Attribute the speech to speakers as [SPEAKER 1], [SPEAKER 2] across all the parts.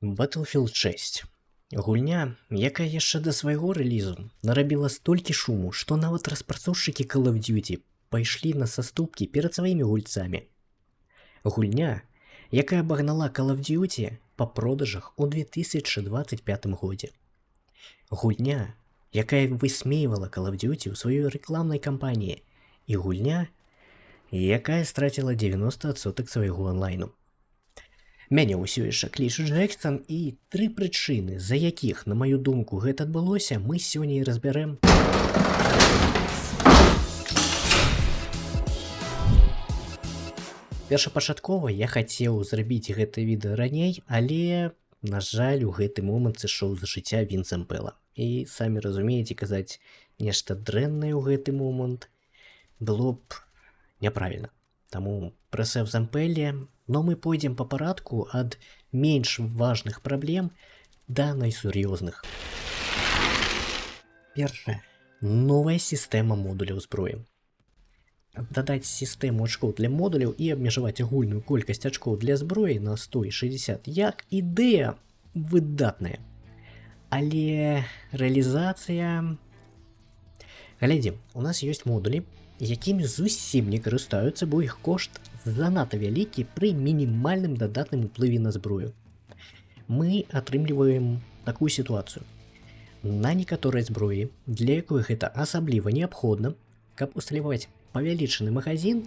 [SPEAKER 1] Battlefield 6. Гульня, якая яшчэ да свайго рэлізу нарабіла столькі шуму, што нават распрацоўшчыкі Call of Duty пайшлі на саступкі перад сваімі гульцамі. Гульня, якая абагнала Call of Duty па продажах у 2025 годзе. Гульня, якая высмейвала Call of Duty ў сваёй рэкламнай кампаніі, і гульня, якая страціла 90% свайго онлайну. Мяне ўсё яшчэ клічуць Джексон, і тры прычыны, з-за якіх, на маю думку, гэта адбылося, мы сёння і разбярэм. Першапачаткова я хацеў зрабіць гэта відэа раней, але, на жаль, у гэты момант сышоў з жыцця Вінс Зампела. І самі разумееце, казаць нешта дрэннае ў гэты момант было б няправільна. Таму прэсэ в Зампеле, но мы пойдзем па парадку ад менш важных праблем да найсур'ёзных. Першае. Новая сістэма модуляў зброі. Дадаць сістэму ачкоў для модуляў і абмежаваць агульную колькасць ачкоў для зброі на 160 як ідэя выдатная. Але рэалізацыя. Глядзім, у нас ёсць модулі, якімі зусім не карыстаюцца, бо іх кошт занадта вялікі пры мінімальным дадатным уплыве на зброю. Мы атрымліваем такую сітуацыю. На некаторай зброі, для якой гэта асабліва неабходна, каб усталяваць павялічаны магазін,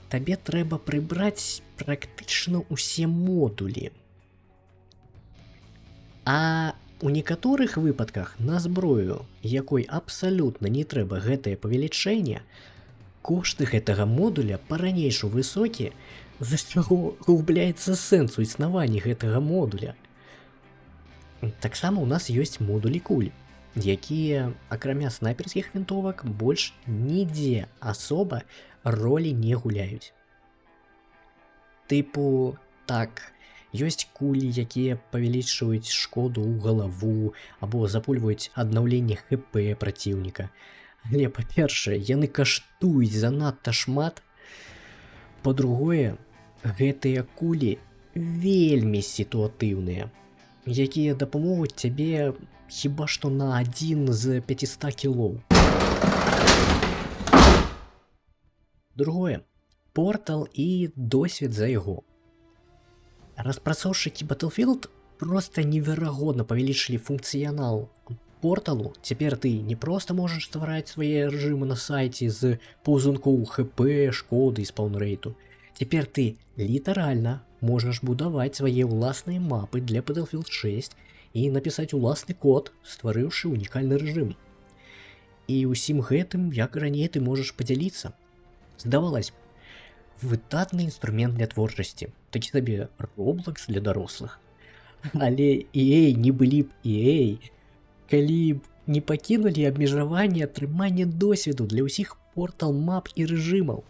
[SPEAKER 1] табе трэба прыбраць практычна ўсе модулі. А у некаторых выпадках на зброю, якой абсалютна не трэба гэтае павелічэнне, кошты гэтага модуля па-ранейшу высокі, з-за чаго губляецца сэнс у існаванні гэтага модуля. Таксама у нас ёсць модулі куль, якія, акрамя снайперскіх вінтовак, больш нідзе асоба ролі не гуляюць. Тыпу, так, ёсць кулі, якія павялічваюць шкоду ў галаву або запульваюць аднаўленне ХП праціўніка. Але, па-першае, яны каштуюць занадта шмат. Па-другое, гэтыя кулі вельмі сітуатыўныя, якія дапамогуць цябе хіба што на адзін з 500 кілоў. Другое. Портал і досвед за яго. Распрацоўшчыкі Battlefield просто неверагодна павялічылі функцыянал порталу. Цяпер ты не проста можаш ствараць свае рэжымы на сайце з паўзункоў ХП, шкоды і спаўнрэйту. Цяпер ты літаральна можаш будаваць свае ўласныя мапы для Battlefield 6 і напісаць уласны код, стварыўшы унікальны рэжым. І ўсім гэтым, як і раней, ты можаш падзяліцца. Здавалось б, выдатны інструмент для творчасці, такі сабе Roblox для дарослых. Але EA не былі б EA, калі б не пакінулі абмежаванне атрымання досведу для ўсіх портал мап і рэжымаў.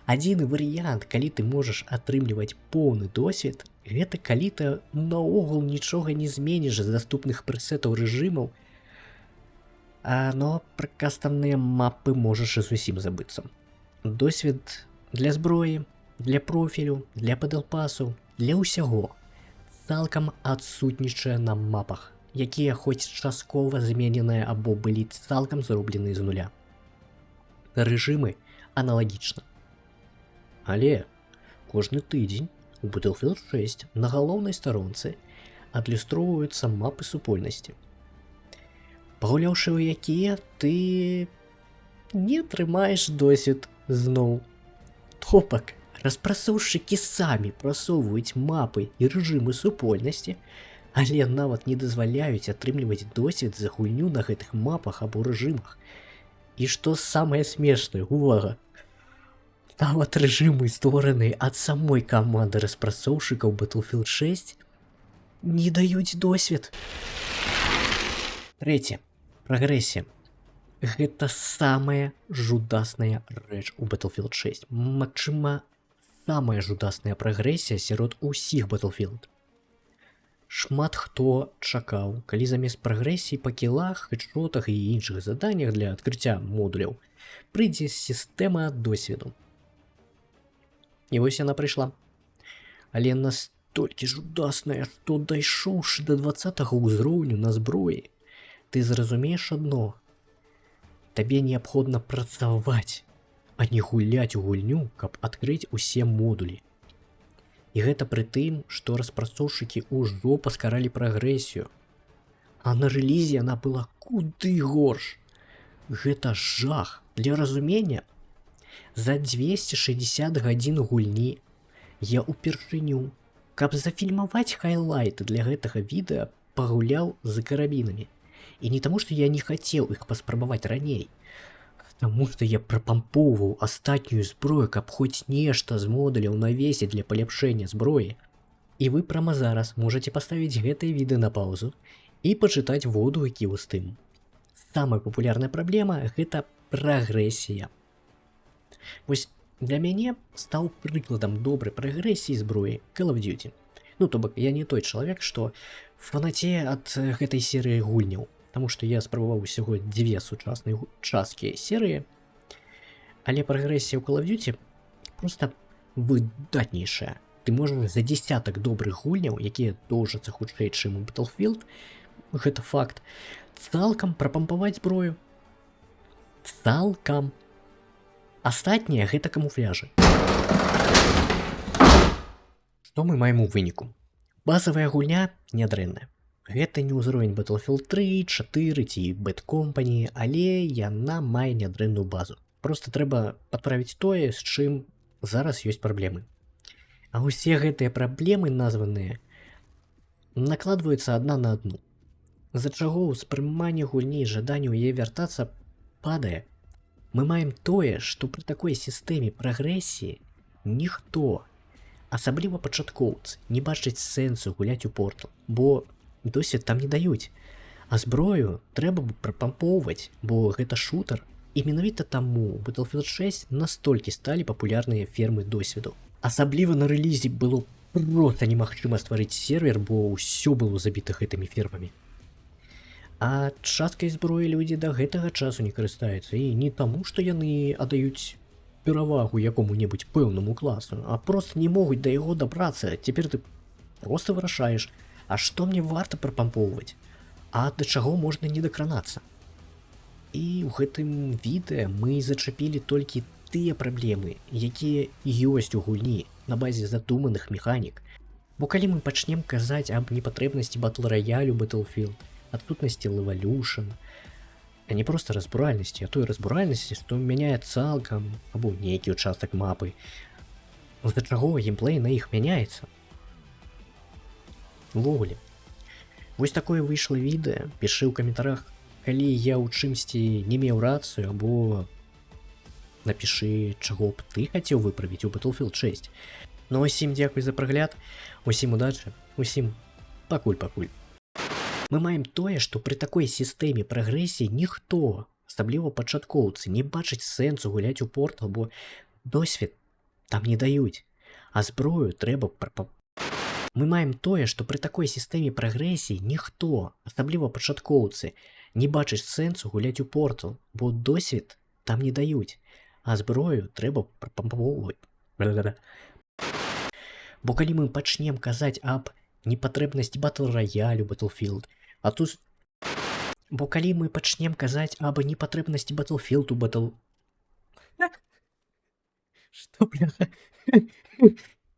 [SPEAKER 1] Адзіны варыянт, калі ты можаш атрымліваць поўны досвед, гэта калі ты наогул нічога не зменіш з даступных прэсетаў рэжымаў, но пра кастамныя мапы можаш і зусім забыцца. Досвед для зброі, для профілю, для падэлпасу, для ўсяго цалкам адсутнічае на мапах, якія хоць часткова змененыя або былі цалкам зробленыя з нуля. Рэжымы аналагічна. Але кожны тыдзень у Battlefield 6 на галоўнай старонцы адлюстроўваюцца мапы супольнасці, пагуляўшы ў якія, ты не атрымаеш досвед зноў. То бок распрацоўшчыкі самі прасоўваюць мапы і рэжымы супольнасці, але нават не дазваляюць атрымліваць досвед за гульню на гэтых мапах або рэжымах. І што самае смешнае, увага! Нават рэжымы, створаныя ад самой каманды распрацоўшчыкаў Battlefield 6, не даюць досвед. Трэцяе. Прагрэсія. Гэта самая жудасная рэч у Battlefield 6. Магчыма, самая жудасная прагрэсія сярод усіх Battlefield. Шмат хто чакаў, калі замест прагрэсіі па кілах, хедшотах і іншых заданнях для адкрыцця модуляў прыйдзе сістэма досведу. І вось яна прыйшла. Але настолькі Настолькі жудасная, што, дайшоўшы да 20 ўзроўню на зброі, ты зразумееш адно: табе неабходна працаваць, а не гуляць у гульню, каб адкрыць усе модулі. І гэта пры тым, што распрацоўшчыкі ўжо паскаралі прагрэсію. А на рэлізе яна была куды горш. Гэта жах. Для разумення, за 260 гадзін гульні я упершыню, каб зафільмаваць хайлайты для гэтага відэа, пагуляў за карабінамі. І не таму, што я не хацеў іх паспрабаваць раней, таму што я прапампоўваў астатнюю зброю, каб хоць нешта з модуляў навесіць для паляпшэння зброі. І вы прама зараз можаце паставіць гэтае відэа на паўзу і пачытаць водгукі ў Steam. Самая папулярная праблема — гэта прагрэсія. Вось для мяне стаў прыкладам добрай прагрэсіі зброі Call of Duty. Ну, то бок я не той чалавек, што фанацее ад гэтай серыі гульняў, таму што я спрабаваў усяго дзве сучасныя часткі серыі, але прагрэсія ў Call of Duty просто выдатнейшая. Ты можаш за десятак добрых гульняў, якія доўжацца хутчэй, чым у Battlefield, гэта факт, цалкам прапампаваць зброю. Цалкам. Астатняе — гэта камуфляжы. Што мы маем у выніку? Базавая гульня нядрэнная. Гэта не ўзровень Battlefield 3, 4 ці Bad Company, але яна мае нядрэнную базу. Просто трэба падправіць тое, з чым зараз ёсць праблемы. А ўсе гэтыя праблемы названыя накладваюцца адна на адну. З-за чаго ўспрыманне гульні і жаданне ў яе вяртацца падае. Мы маем тое, што пры такой сістэме прагрэсіі ніхто, асабліва пачаткоўцы, не бачыць сэнсу гуляць у Портал, бо досвед там не даюць. А зброю трэба б прапампоўваць, бо гэта шутар. І менавіта таму Battlefield 6 настолькі сталі папулярныя фермы досведу. Асабліва на рэлізе было просто немагчыма стварыць сервер, бо ўсё было забіта гэтымі фермамі. А часткай зброі людзі да гэтага часу не карыстаюцца, і не таму, што яны аддаюць перавагу якому-небудзь пэўнаму класу, а просто не могуць да яго дабрацца. Цяпер ты просто вырашаеш, а што мне варта прапампоўваць, а да чаго можна не дакранацца. І ў гэтым відэа мы зачапілі толькі тыя праблемы, якія ёсць у гульні на базе задуманых механік. Бо калі мы пачнем казаць аб непатрэбнасці батл раялю Battlefield, адсутнасці Levolution, а не проста разбуральнасці, а той разбуральнасці, што мяняе цалкам або нейкі участак мапы, з-за чаго геймплей на іх мяняецца. Увогуле, вось такое выйшла відэа. Пішы ў каментарах, калі я ў чымсьці не меў рацыю, або напішы, чаго б ты хацеў выправіць у Battlefield 6. Ну, усім дзякуй за прагляд, усім удачы, усім пакуль-пакуль. Мы маем тое, што пры такой сістэме прагрэсіі ніхто, асабліва пачаткоўцы, не бачыць сэнсу гуляць у Портал, бо досвед там не даюць, а зброю трэба прапа... Мы маем тое, што пры такой сістэме прагрэсіі ніхто, асабліва пачаткоўцы, не бачыць сэнсу гуляць у Портал, бо досвед там не даюць, а зброю трэба прапампоўваць. Бо калі мы пачнем казаць аб непатрэбнасці батл раялю Battlefield, а тут Бо калі мы пачнем казаць аб непатрэбнасці Battlefield Battle. Што, бляха?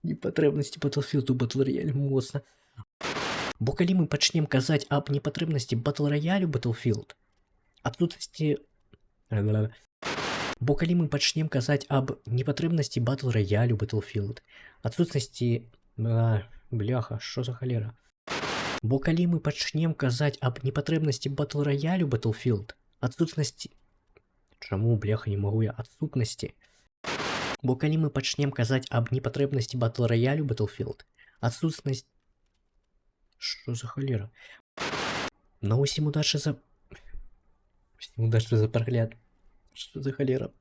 [SPEAKER 1] Непатрэбнасці Battlefield Battle Royale моцна. Бо калі мы пачнем казаць аб непатрэбнасці батл раялю Battlefield, адсутнасці. Бо калі мы пачнем казаць аб непатрэбнасці батл раялю Battlefield, адсутнасці. А, бляха, што за халера? Бо калі мы пачнем казаць аб непатрэбнасці батл раялю Battlefield, адсутнасці. Чаму, бляха, не магу я адсутнасці? Бо калі мы пачнем казаць аб непатрэбнасці батл раялю Battlefield, адсутнасць. Што за халера? Ну, усім удачы за прагляд. Што за халера?